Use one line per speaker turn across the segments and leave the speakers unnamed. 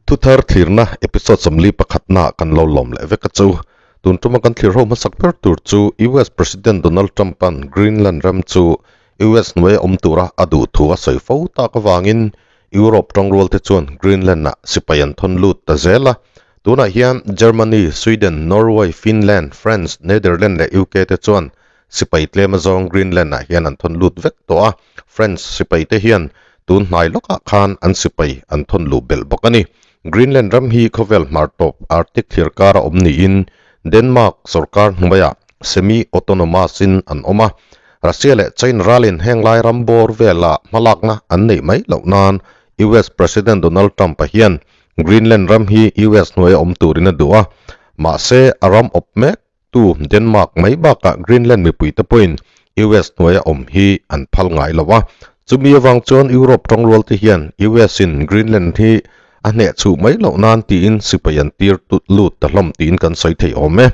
Thuthar thlirna episode 41 ah kan lo lawm leh vek a chu. Tun tuma kan thlir ho hmasak ber tur chu US President Donald Trump-a'n Greenland ram chu US hnuaia awm tura a duh thu a sawi fo tak avangin Europe tangrualte chuan Greenland-ah sipai an thawn lut ta zel a. Tunah hian Germany, Sweden, Norway, Finland, France, Netherlands leh UK te chuan sipai tlem azawng Greenland-ah hian an thawn lut vek tawh a. French sipaite hian tun hnai lawkah khan an sipai an thawn luh belh bawk a ni. Greenland ram hi khawvel hmar tawp Arctic thlir kara awm niin Denmark sorkar hnuaiah semi-autonomous-in an awm a. Russia leh China ralin heng lai ram bawr vela hmalakna an neih mai loh nan US President Donald Trump-a hian Greenland ram hi US hnuaia awm turin a duh a, mahse a ram awp mek tu Denmark mai bakah Greenland mipuite pawhin US hnuaia awm hi an phal ngai lo a. Chumi avang chuan Europe tawngrualte hian US-in Greenland hi a hneh chhuh mai loh nan tiin sipai an tir lut ta hlawm tiin kan sawi thei awm e.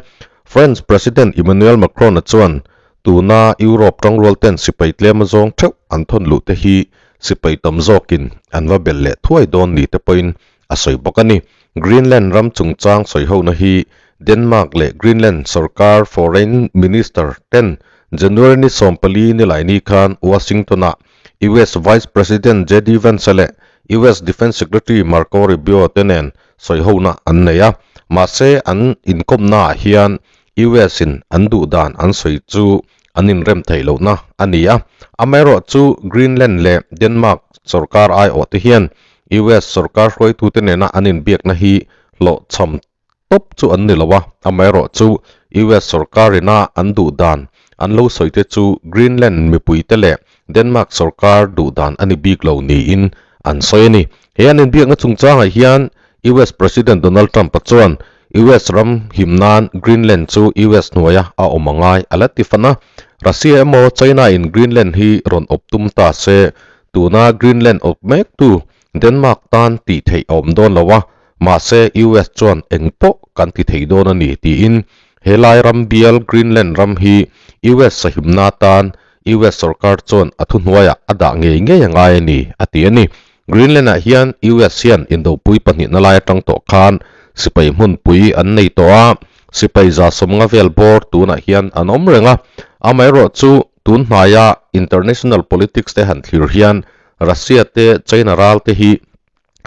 French President Emmanuel Macron-a chuan tuna Europe tawngrualten sipai tlem azawng theuh an thawn luh te hi sipai tam zawkin an va belh leh thuai dawn ni te pawhin a sawi bawk a ni. Greenland ram chungchang sawihona hi Denmark leh Greenland sorkar Foreign Minister ten January ni 14 nilaini khan Washington-ah US Vice President JD Vance leh US Defence Secretary Marco Rubio te nen sawihona an nei a. Mahse an inkawmnaah hian US-in an duh dan an sawi chu an inrem theih lohna a ni a. Amaherawhchu Greenland leh Denmark sorkar aiawhte hian US sorkar hruaitute nena an inbiakna hi hlawhchham tawp chu an ni lo a, amaherawhchu US sorkarina an duh dan an lo sawite chu Greenland mipuite leh Denmark sorkar duh dan a ni bik lo niin an sawi a ni. He an inbiakna chungchangah hian US President Donald Trump-a chuan US ram him nan Greenland chu US hnuaia a awm a ngai a la ti fan a, Russia emaw China-in Greenland hi rawn awp tum ta se Tuna Greenland awp mektu Denmark tan tih theih a awm dawn lo a, mahse US chuan eng pawh kan ti thei dawn a ni tiin helai ram bial Greenland ram hi US sahimna atan US sorkar chuan a thuhnuaiah a dah ngei ngei a ngai a ni a ti a ni. Greenland-ah hian US hian indopui pahnihna lai atang tawh khan sipai hmunpui an nei tawh a, sipai 150 vel bawr tunah hian an awm reng a, amaherawhchu Tun hnaia international politics te han thlir hian Russia te China ral te hi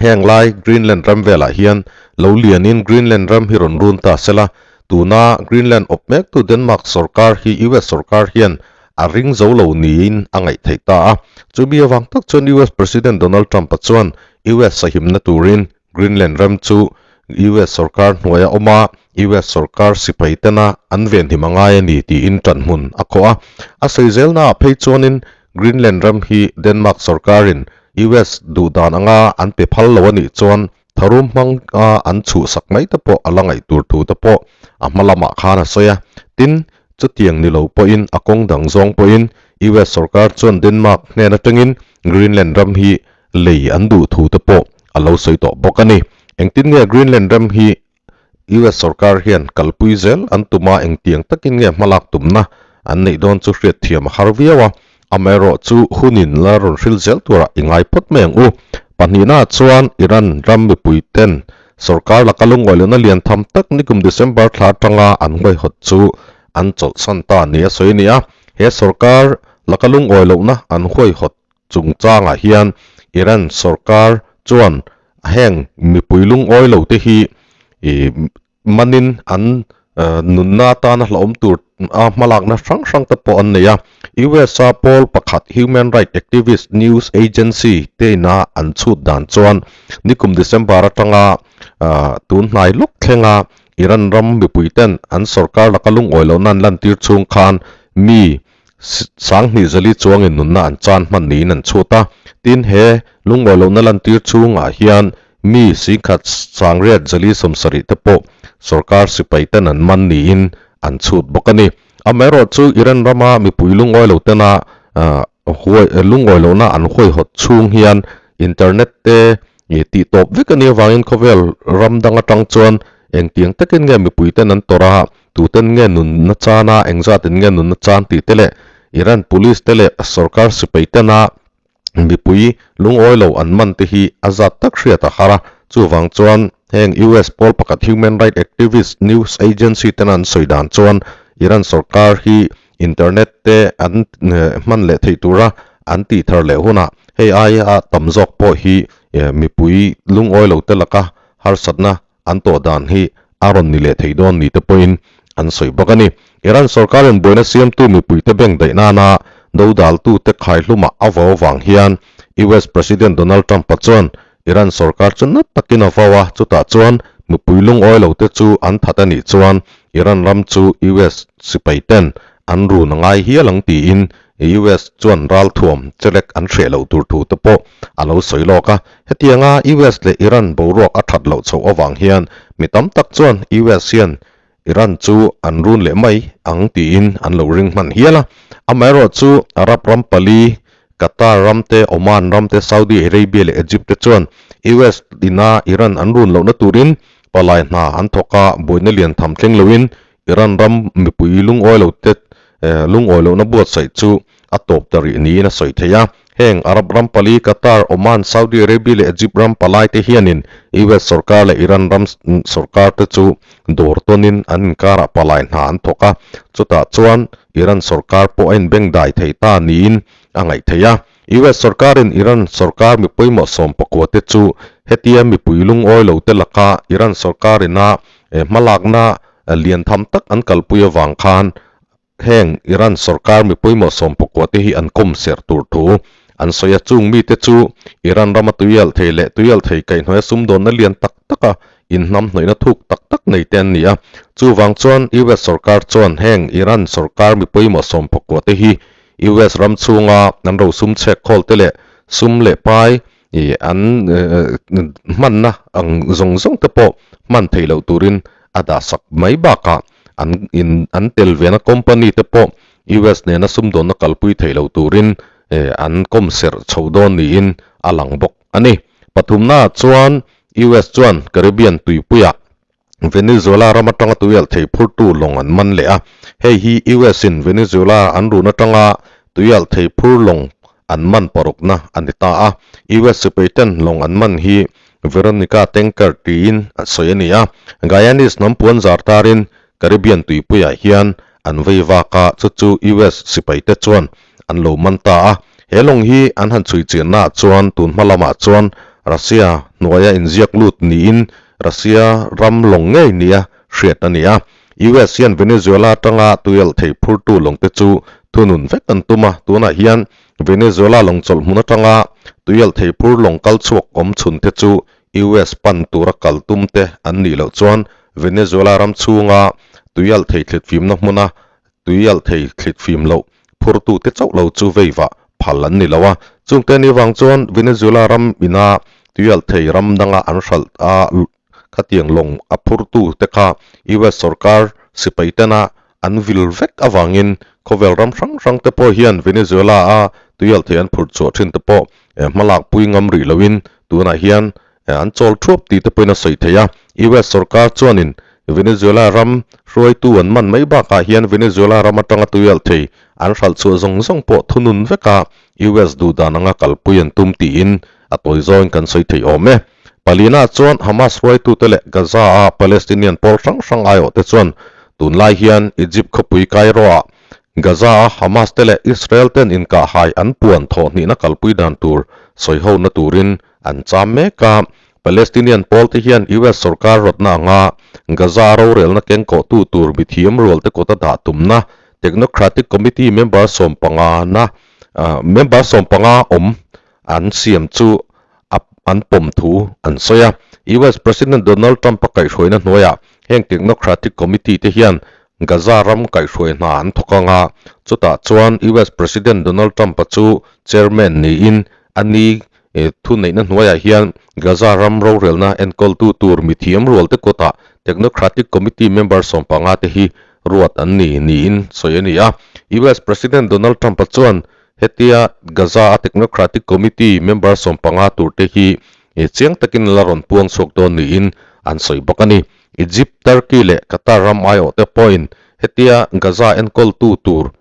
heng lai Greenland ram velah hian lo lianin Greenland ram hi rawn run ta sela, tuna Greenland awp mektu Denmark sorkar hi US sorkar hian a ring zo lo niin a ngaih theih ta a. Chumi avang tak chuan US President Donald Trump-a chuan US sahimna turin Greenland ram chu US sorkar hnuaia awm a, US sorkar sipai tena an venhim a ngai a ni tiin ṭanhmun a khawh a. A sawi zelnaah phei chuanin Greenland ram hi Denmark sorkarin US duhdan anga an pe phal lo a nih chuan tharum hmang a an chhuhsak mai te pawh a la ngaih tur thu te pawh a hma lamah khan a sawi a. Tin, chutiang ni lo pawhin a kawng dang zawng pawhin US sorkar chuan Denmark hnen atangin Greenland ram hi lei an duh thu te pawh a lo sawi tawh bawk a ni. Engtin nge Greenland ram hi US sorkar hian kalpui zel an tum a, engtiang takin nge hmalak tumna an neih dawn chu hriat thiam a har viau a, amaherawh chu hunin la rawn hril zel turah i ngai phawt mai ang u. Pahnihnaah chuan Iran ram mipui ten sorkar laka lungawi lohna lian tham tak nikum December thla atanga an huaihawt chu an chawlhsan ta ni a sawi a ni a, he sorkar laka lungawi lohna an huaihawt Chungchangah hian Iran sorkar chuan heng mipui lungawi lo te hi manin an nunna atana hlauhawm tur a hmalakna hrang hrang te pawh an nei a. USA pawl pakhat Human Right Activist News Agency te ina an chhut dan chuan nikum December atanga tun hnai lawk thlenga Iran ram mipui ten an sorkar laka lungawi lohna an lantir chhung khan mi 2000 zali chuangin nunna an chan hman niin an chhut a. Tin, he lungawi lohna lantir chhungah hian mi 1870 te pawh sorkar sipai ten an man niin an chhut bawk a ni. Amaherawhchu Iran rama mipui lungawi lo tena lungawi lohna an huaihawt chhung hian internet te tih tawp vek a nih avangin khawvel ram dang atang chuan engtiang takin nge mipui ten an tawrh a, Tuten nge nunna chan a, engzatin nge nunna chan tih te leh Iran police te leh sorkar sipai tena mipui lungawi lo an man te hi a zat tak hriat a har a. Chuvang chuan heng US pawl pakhat human right activist news agency tena an sawi dan chuan Iran sorkar hi internet te an hman leh theih tura an tih thar leh hunah hei aia tam zawk pawh hi mipui lungawi lo te laka harsatna an tawh dan hi a rawn ni leh thei dawn ni te pawhin an sawi bawk a ni. Iran sorkarin buaina siamtu mipuite bank daih nana dodaltute khaihlumah a vau avang hian US President Donald Trump-a chuan Iran sorkar chu nat takin a vau a, chutah chuan mipui lungawi lote chu an that a nih chuan Iran ram chu US sipai ten an run a ngai hial ang tiin US chuan ralthuam chelek an hreh loh tur thu te pawh a lo sawi lawk a. Hetianga US leh Iran boruak a that loh chhoh avang hian mi tam tak chuan US hian Iran chu an run leh mai ang tiin an lo ring hman hial a. Amaherawhchu Arab ram pali, Qatar ram te, Oman ram te, Saudi Arabia leh Egypt te chuan US ina Iran an run lohna turin palai hna an thawk a, buaina lian tham thleng loin Iran ram mipui lungawi lo te lungawi lohna buatsaih chu a tawp ta rih niin a sawi thei a. Heng Arab ram pali, Qatar, Oman, Saudi Arabia leh Egypt ram palai te hianin US sorkar leh Iran ram sorkar te chu dawr tawnin an inkarah palai hna an thawk a. Chutah chuan Iran sorkar pawh a inbengdai thei ta niin a ngaih theih a. US sorkarin Iran sorkar mi pawimawh 14 te chu hetia mipui lungawi lo te laka Iran sorkarina hmalakna lian tham tak an kalpui avang khan Heng Iran sorkar mi pawimawh 14 te hi an kawm serh tur thu an sawi a, chung mite chu Iran rama tuialh thei leh tuialh thei kaihhnawia sumdawnna lian tak taka inhnam hnawihna thuk tak tak nei te an ni a. Chuvang chuan US sorkar chuan heng Iran sorkar mi pawimawh 14 te hi US ram chhunga an rosum chhek khawl te leh sum leh pai an hmanna ang zawng zawng te pawh hman theih loh turin a dah sak mai bakah an in an tel vena company te pawh US nena sumdawnna kalpui theih loh turin an kawm serh chho dawn niin a lang bawk a ni. Pathumnaah chuan US chuan Caribbean tuipuiah Venezuela ram atanga tuialh thei phurtu lawng an man leh a, hei hi US in Venezuela an run atanga tuialh thei phur lawng an man parukna a ni ta a. US sipaiten lawng an man hi Veronica tanker tiin an sawi a ni a, Guyanese hnam puan zar tarin Caribbean tuipuiah hian an vei vak a, chu chu US sipaite chuan an lo man ta a. He lawng hi an han chhui chiannaah chuan tun hma lamah chuan Russia hnuaia inziak lut niin Russia ram lawng ngei nia hriat a ni a. US hian Venezuela atanga tuialh thei phurtu lawngte chu thunun vek an tum a, tunah hian Venezuela lawng chawlh hmun atanga tuialh thei phur lawng kal chhuak awm chhunte chu US pan tura kal tumte an nih loh chuan Venezuela ram chhunga tuialh thei thlitfimna hmuna tuialh thei thlitfim loh phurtute chauh lo chu veivah phal an ni lo a. Chungte ni vang chuan Venezuela ram ina tuialh thei ram danga an hralh a khatiang lawng a phurtute kha US sorkar sipai tena an vil vek avangin khawvel ram hrang hrang te pawh hian Venezuela a tuialh thei an phurh chhuah thin te pawh hmalak pui ngam rih loin tunah hian an chawl thuap tih te pawhin a sawi thei a. US sorkar chuanin Venezuela ram hruaitu an man mai bakah hian Venezuela ram atanga tuialh thei an hralh chhuah zawng zawng pawh thunun veka US duhdan anga kalpui an tum tiin a tawi zawngin kan sawi thei awm e. Palina chuan Hamas hruaitute leh Gaza-a Palestinian pawl hrang hrang aiawhte chuan tunlai hian Egypt khawpui Cairo-ah Gaza-a Hamas te leh Israel ten inkahhai an puan thawhhnihna kalpui dan tur sawihona turin an cham mek a. Palestinian pawl te hian US sorkar rawtna anga Gaza rorelna kengkawhtu tur mithiam rual te kawta dah tumna Technocratic Committee member 15 na member 15 awm an siam chu a an pawm thu an sawi a. US President Donald Trump a kaihhruaina hnuaiah heng Technocratic Committee te hian Gaza ram kaihhruai hna an thawk ang a, chutah chuan US President Donald Trump-a chu chairman niin a ni thuneihna hnuaiah hian Gaza ram rorelna enkawltu tur mithiam rualte kawtah Technocratic Committee member 15 te hi ruat an ni niin sawi a ni a. US President Donald Trump-a chuan Hetia Gaza-a Technocratic Committee member 15 turte hi chiang takin la rawn puang chhuak dawn niin an sawi bawk a ni. Egypt, Turkey leh Qatar ram aiawhte pawhin hetia Gaza enkawltu tur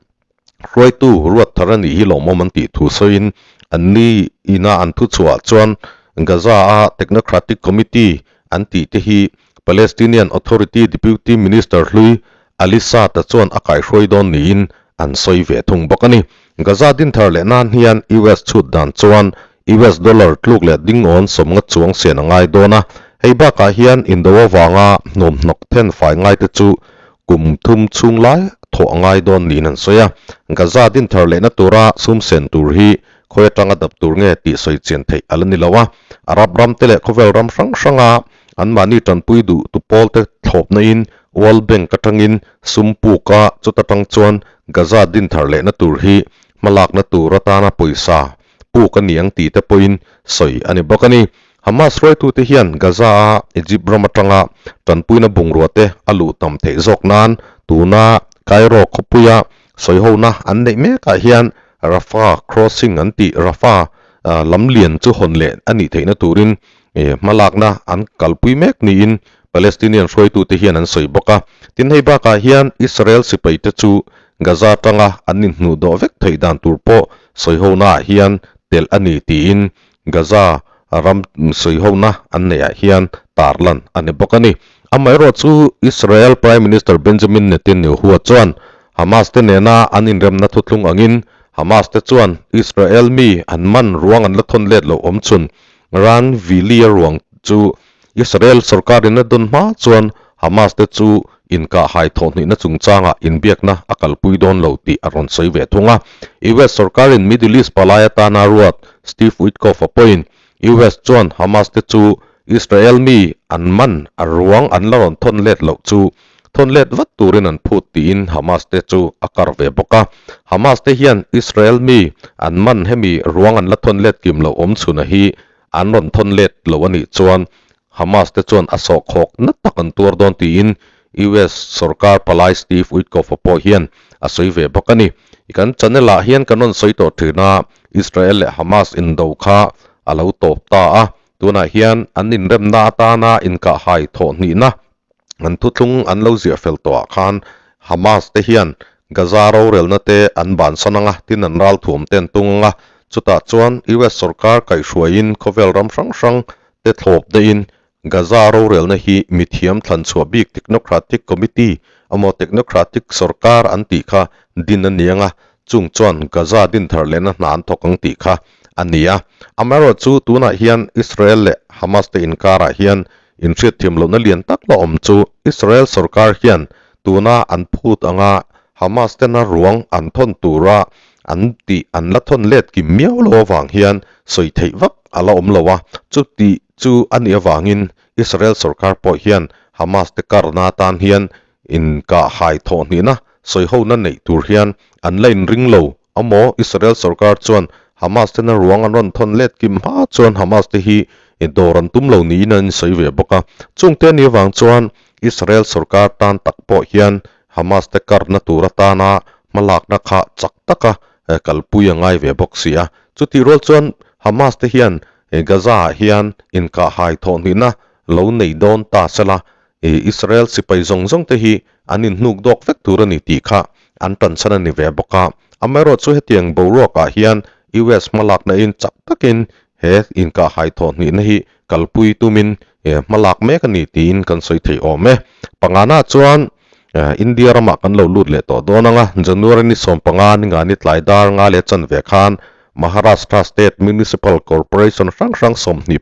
hruaitu ruat thar a nih hi lawmawm an tih thu sawiin an ni ina an thu chhuah chuan Gaza-a Technocratic Committee an tih te hi Palestinian Authority Deputy Minister hlui Ali Saad-a chuan a kaihruai dawn niin an sawi ve thung bawk a ni. Gaza dinthar leh nan hian US chhut dan chuan US dollar tluk leh dingawn sawmnga chuang sen a ngai dawn a, hei bakah hian indo avanga hnawmhnawk then fai ngaite chu kum thum chhung lai thawh a ngai dawn niin an sawi a. Gaza dinthar lehna tura sum sen tur hi khawi atanga dap tur nge tih sawi chian theih a la ni lo a, Arab ramte leh khawvel ram hrang hranga anmahni tanpui duh tu pawlte thlawpna in World Bank atangin sum puk a, chuta tang chuan Gaza dinthar lehna tur hi hmalakna tur atana pawisa puk a ni ang tih te pawhin sawi a ni bawk a ni. Hamas hruaitute hian Gaza-a Egypt ram atanga tanpuina bungrua te a luh tam theih zawk nan tuna Cairo khawpuia sawihona an neih mekah hian Rafah crossing an tih Rafah lam lian chu hawn leh a nih theihna turin hmalakna an kalpui mek niin Palestinian hruaitute hian an sawi bawk a. Tin, hei bakah hian Israel sipaite chu Gaza atanga an inhnuh dawh vek theih dan tur pawh sawihona ah hian telh a ni tiin Gaza ram sawihona an neih ah hian tarlan a ni bawk a ni. Amaherawh chu Israel Prime Minister Benjamin Netanyahu chuan Hamas te nena an inremna thuthlung angin Hamas te chuan Israel mi an man ruang an la thawn let loh awm chhun Ran Vili-a ruang chu Israel sorkarin a dawn hma chuan Hamas te chu inkahhai thawhhnihna chungchangah inbiakna a kalpui dawn lo tih a rawn sawi ve thung a. US sorkarin Middle East palai atana ruat Steve Witkoff-a pawhin US chuan Hamas te chu Israel mi an man a ruang an la rawn thawn let loh chu thawn let vat turin an phut tiin Hamas te chu a kar ve bawk a. Hamas te hian Israel mi an man hemi ruang an la thawn let kim loh awm chhuna hi an rawn thawn let lo a nih chuan Hamas te chuan a sawhkhawk na tak an tuar dawn tiin US sorkar palai Steve Witkoff-a pawh hian a sawi ve bawk a ni. Kan channel ah hian kan rawn sawi tawh thin a, Israel leh Hamas indo kha a lo tawp ta a, tunah hian an inremna atana inkahhai thawhhnihna an thuthlung an lo ziah fel tawh ah khan Hamas te hian Gaza rorelna te an bansan anga tin an ralthuam te an tung anga, chutah chuan US sorkar kaihhruaiin khawvel ram hrang hrang te thlawp daihin Gaza rorelna hi mithiam thlanchhuah bik Technocratic Committee emaw Technocratic sorkar an tih kha din a ni anga, chung chuan Gaza dinthar lehna hna an thawk ang tih kha a ni a. Amaherawhchu tunah hian Israel leh Hamas te inkarah hian Inhriatthiam lohna lian tak la awm chu Israel sorkar hian tuna an phut anga Hamas tena ruang an thawn tura an tih an la thawn let kim miau lo avang hian sawi theih vak a la awm lo a, chuti chu a nih avangin Israel sorkar pawh hian Hamas te karna atan hian inkahhai thawhhnihna sawihona neih tur hian an la inring lo Amaw, Israel sorkar chuan Hamas tena ruang an rawn thawn let kim hma chuan Hamas te hi dawr an tum lo niin an insawi ve bawk a. Chungte ni avang chuan Israel sorkar tan tak pawh hian Hamas te karna tur atana hmalakna kha chak taka kalpui a ngai ve bawk si a. Chutih rual chuan Hamas te hian Gaza ah hian inkahhai thawhhnihna lo nei dawn ta sela Israel sipai zawng zawng te hi an inhnuk dawk vek tur a ni tih kha an tanchhan a ni ve bawk a. Amaherawh chu hetiang boruak ah hian US hmalakna in chak takin he inkahhai thawhhnihna hi kalpui tumin hmalak mek a ni tiin kan sawi thei awm e. Pangana chuan India ramah kan lo lut leh tawh dawn ang a, January ni 15 ni ngani tlai dar nga leh chanve khan Maharashtra State Municipal Corporation hrang hrang 29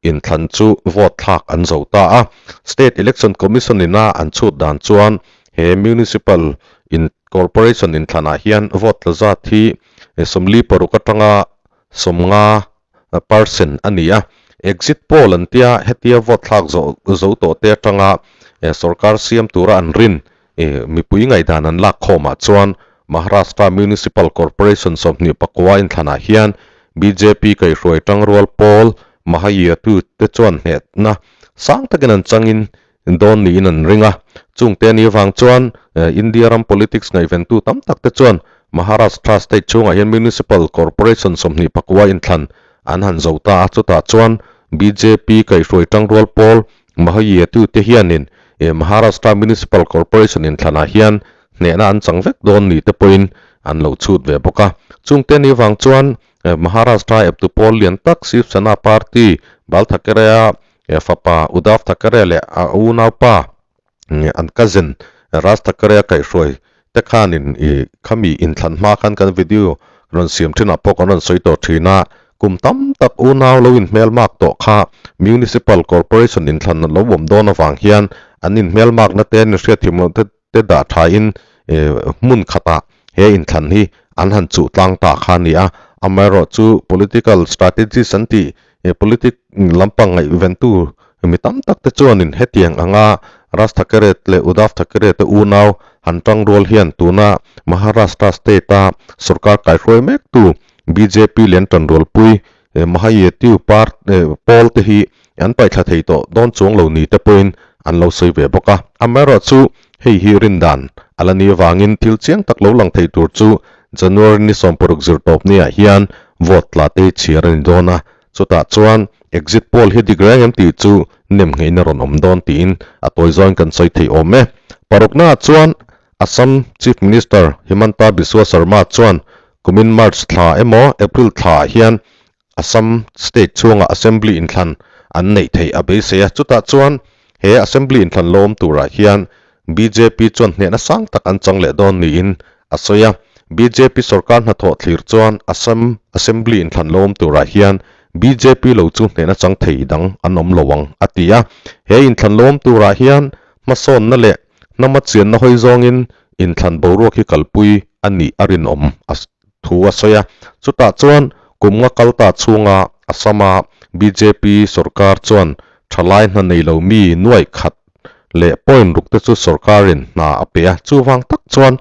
Inthlan chu vote thlak an zo ta a, State Election Commission ina an chhut dan chuan he Municipal in Corporation inthlanah hian vote tla zat hi 46 atanga 50 percent a ni a. Exit poll an tia hetia vote thlak zawh zo tawh te atanga sorkar siam tura an rin mipui ngaihdan an lak khawmah chuan Maharashtra Municipal Corporation 29 inthlanah hian bjp kaihhruai tangrual pawl Mahayuti te chuan hnehna sang takin an changin dawn niin an ring a. Chungte a nih avang chuan India ram politics ngaihventu tam tak te chuan Maharashtra state chhungah hian Municipal Corporation 29 inthlan an han zo ta a, chutah chuan bjp kaihhruai tangrual pawl Mahayuti te hianin Maharashtra Municipal Corporation inthlanah hian hnehna an chang vek dawn ni te pawhin an lo chhut ve bawk a. Chungte ni avang chuan Maharashtra eptu pawl lian tak Shiv Sena party Bal Thackeray-a fapa Uddhav Thackeray leh a unaupa an cousin Raj Thackeray-a kaihhruai te khanin ih khami inthlan hma khan kan video rawn siam thinah pawh kan rawn sawi tawh thin a, kum tam tak unau lo inhmelmak tawh kha Municipal Corporation inthlan lo awm dawn avang hian an inhmelmakna te an inhriatthiam loh te te dah thain hmun khatah he inthlan hi an han chuh tlang ta kha a ni a. Amaherawhchu political strategist an tih politic lampang ngaihventu mi tam tak te chuanin hetiang anga Raj Thackeray leh Uddhav Thackeray te unau han tang rual hian tuna Maharashtra state-a sorkar kaihruai mektu bjp leh an tanrualpui Mahayuti pawl te hi an paihthla thei tawh dawn chuang lo ni te pawhin an lo sawi ve bawk a. Amaherawhchu hei hi rindan a la ni avangin thil chiang tak lo lang thei tur chu January ni 60 zirtawp niah hian vote tla te hi chhiar a ni dawn a, chutah chuan exit poll hi dik reng em tih chu nem ngeiin a rawn awm dawn tiin a tawi zawngin kan sawi thei awm e. Paruknaah chuan Assam Chief Minister Himanta Biswa Sarma chuan kumin March thla emaw April thlaah hian Assam state chhungah Assembly inthlan an neih theih a beisei a, chutah chuan he Assembly inthlan lo awm turah hian bjp chuan hnehna sang tak an chang leh dawn niin a sawi a. Bjp sorkar hnathawh thlir chuan Assam Assembly inthlan lo awm turah hian bjp lo chu hnehna chang thei dang an awm lo ang a ti a. He inthlan lo awm turah hian hmasawnna leh hnama chianna hawi zawngin inthlan boruak hi kalpui a nih a rinawm a thu a sawi a. Chutah chuan kum nga kal ta chhunga Assam-a bjp sorkar chuan thalai hna nei lo mi nuaih khat leh point ruk te chu sorkarin hna a pe a. Chuvang tak chuan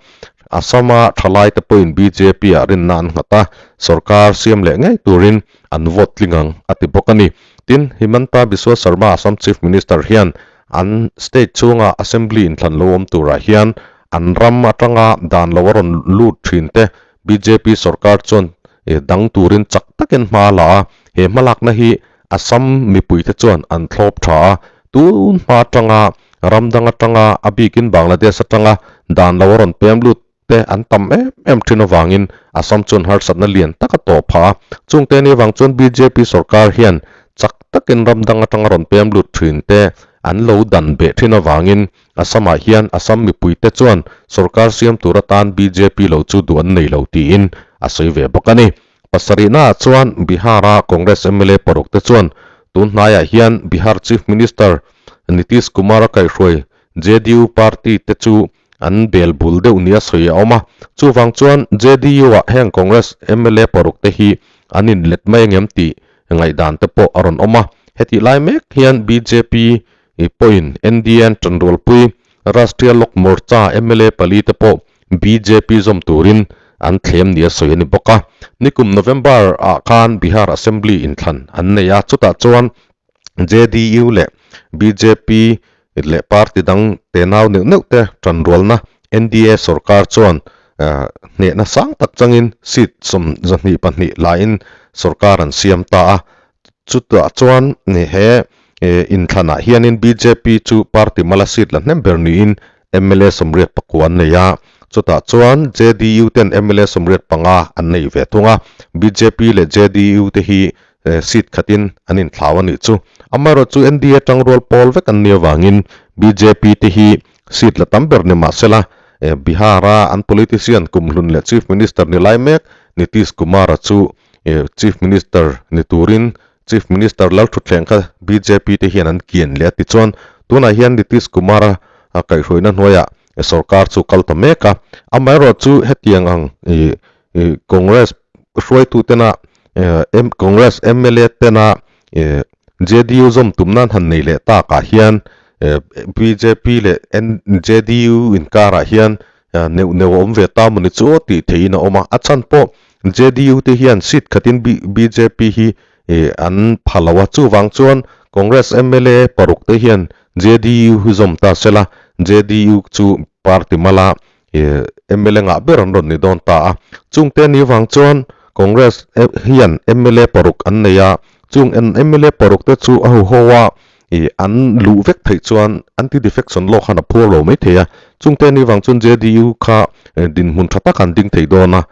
Assam-a thalai te pawhin BJP-ah rinna an nghat a, sorkar siam leh ngei turin an vote tling ang a ti bawk a ni. Tin, Himanta Biswa Sarma Assam Chief Minister hian an state chhunga Assembly inthlan lo awm turah hian an ram atanga dan lo a rawn lut thin te bjp sorkar chuan dang turin chak takin hma a la a, he hmalakna hi Assam mipuite chuan an thlawp tha a, tun hma atanga ram dang atanga a bikin Bangladesh atanga dan lo a rawn pem lut te an tam em em thin avangin Assam chuan harsatna lian tak a tawh phah a, chungte ni avang chuan bjp sorkar hian chak takin ram dang atanga rawn pem lut thin te an lo dan beh thin avangin Assam-ah hian Assam mipuite chuan sorkar siam tur atan bjp lo chu duh an nei lo tiin a sawi ve bawk a ni. Pasarihnaah chuan Bihar-a Congress mla paruk te chuan tun hnaiah hian Bihar Chief Minister Nitish Kumar-a kaihhruai JDU party te chu an bel bul deuh nia sawi a awm a. Chuvang chuan JDU-ah heng Congress mla paruk te hi an inlet mai angem tih ngaihdan te pawh a rawn awm a. Hetih lai mek hian bjp pawhin NDA an tanrualpui Rashtriya Lok Morcha mla pali te pawh bjp zawm turin an thlem nia sawi a ni bawk a. Nikum November ah khan Bihar Assembly inthlan an nei a, chutah chuan JDU leh bjp leh party dang tenau neuh neuh te tanrualna NDA sorkar chuan hnehna sang tak changin seat 22 laiin sorkar an siam ta a. Chutah chuan he inthlanah hianin bjp chu party mala seat la hnem ber niin mla 89 an nei a. Chutah chuan JDU ten mla 85 an nei ve thung a. Bjp leh JDU te hi seat khatin an inthlau a nih chu. Amaherawhchu NDA tangrual pawl vek an nih avangin bjp te hi seat la tam ber ni mahsela Bihar-a an politician kumhlun leh Chief Minister ni lai mek Nitish Kumar-a chu Chief Minister ni turin Chief Minister Lalthutthleng kha bjp te hian an kian leh a tichuan tunah hian Nitish Kumar-a kaihhruaina hnuaiah sorkar chu kal ta mek a. Amaherawhchu hetiang ang Congress hruaitu tena Congress mla tena JDU zawm tum nan han nei leh takah hian bjp leh JDU inkarah hian neuh neuh a awm ve ta mawni chu aw tih theihin a awm a. A chhan pawh JDU te hian seat khatin bjp hi an pha lo a, chuvang chuan Congress mla paruk te hian JDU hi zawm ta sela, JDU chu party mala mla ngah ber an rawn ni dawn ta a. Chungte ni vang chuan Congress hian mla paruk an nei a, chung mla paruk te chu a huho a an luh vek theih chuan anti-defection law khan a phuar lo mai thei a. Chungte ni vang chuan JDU kha dinhmun tha tak an ding thei dawn a.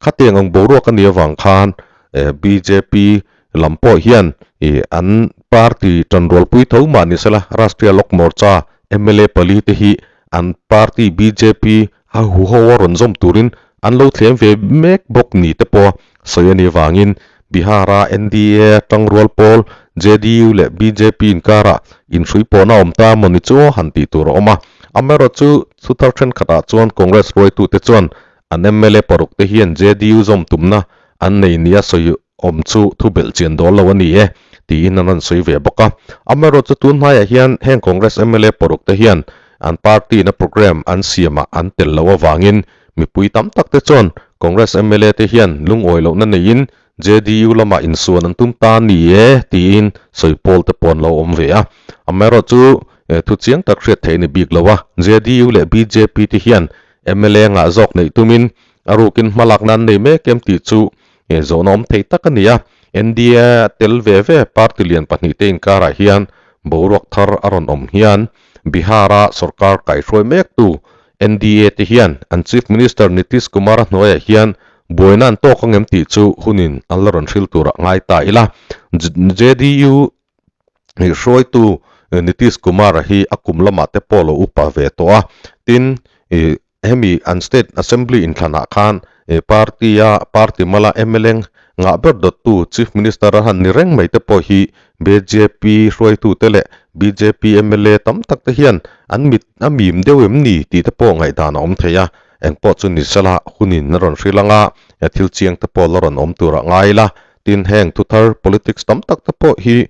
Khatiang ang boruak a nih avang khan Bjp lam pawh hian ih an party tanrualpui tho mah ni sela Rashtriya Lok Morcha mla pali te hi an party bjp a huho a rawn zawm turin an lo thlem ve mek bawk ni te pawh sawi a nih avangin Bihar-a NDA tangrual pawl JDU leh bjp inkarah inhrui pawhna a awm ta maw ni chu han tih tur a awm a. Amaherawhchu thuthar thenkhatah chuan Congress ruaitute chuan an mla paruk te hian JDU zawm tumna an nei nia sawi awm chu thu belh chian dawl lo a ni e tiin an rawn sawi ve bawk a. Amaherawhchu tun hnaiah hian heng Congress mla paruk te hian an party-na programme an siamah an tel loh avangin Mipui tam tak te chuan Congress mla te hian lungawi lohna neiin JDU lamah insuan an tum ta ni e tiin sawi pawl te pawh an lo awm ve a. Amaherawhchu thu chiang tak hriat theih a ni bik lo a, JDU leh bjp te hian mla ngah zawk neih tumin a rukin hmalakna an nei mek em tih chu zawhna awm thei tak a ni a. NDA tel ve ve party lian pahnihte inkarah hian boruak thar a rawn awm hian Bihar-a sorkar kaihhruai mektu NDA te hian an Chief Minister Nitish Kumar-a hnuaiah hian buaina an tawk angem tih chu hunin an la rawn hril turah ngai ta ila. JDU hruaitu Nitish Kumar-a hi a kum lamah te pawh lo upa ve tawh a, tin hemi an State Assembly inthlanah khan party-a party mala mla ngah ber dawttu Chief Minister a han ni reng mai te pawh hi bjp hruaitute leh bjp mla tam tak te hian an mit a mim deuh em ni tih te pawh ngaihdan a awm thei a, engpawh chu ni sela hunin a rawn hril anga thil chiang te pawh la rawn awm turah ngai ila. Tin, heng thuthar politics tam tak te pawh hi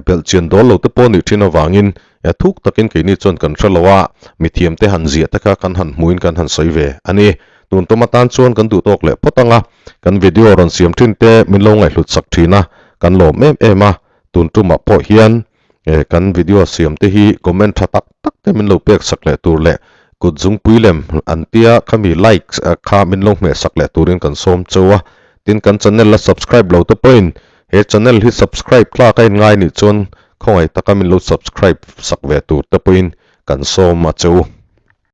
belh chian dawl lo te pawh nih thin avangin thuk takin keini chuan kan hre lo a, mithiam te han ziah te kha kan han hmuin kan han sawi ve a ni. Tun tum atan chuan kan duh tawk leh phawt ang a, kan video rawn siam thin te min lo ngaihhlut sak thin a, kan lawm em em a, tun tumah pawh hian kan video siam te hi comment tha tak tak te min lo pek sak leh tur leh kut zungpui lem an tia khami likes kha min lo hmeh sak leh turin kan sawm cheu a, tin kan channel la subscribe lo te pawhin He channel hi subscribe tlak a inngai nih chuan khawngaih taka min lo subscribe sak ve tur te pawhin kan sawm a che u.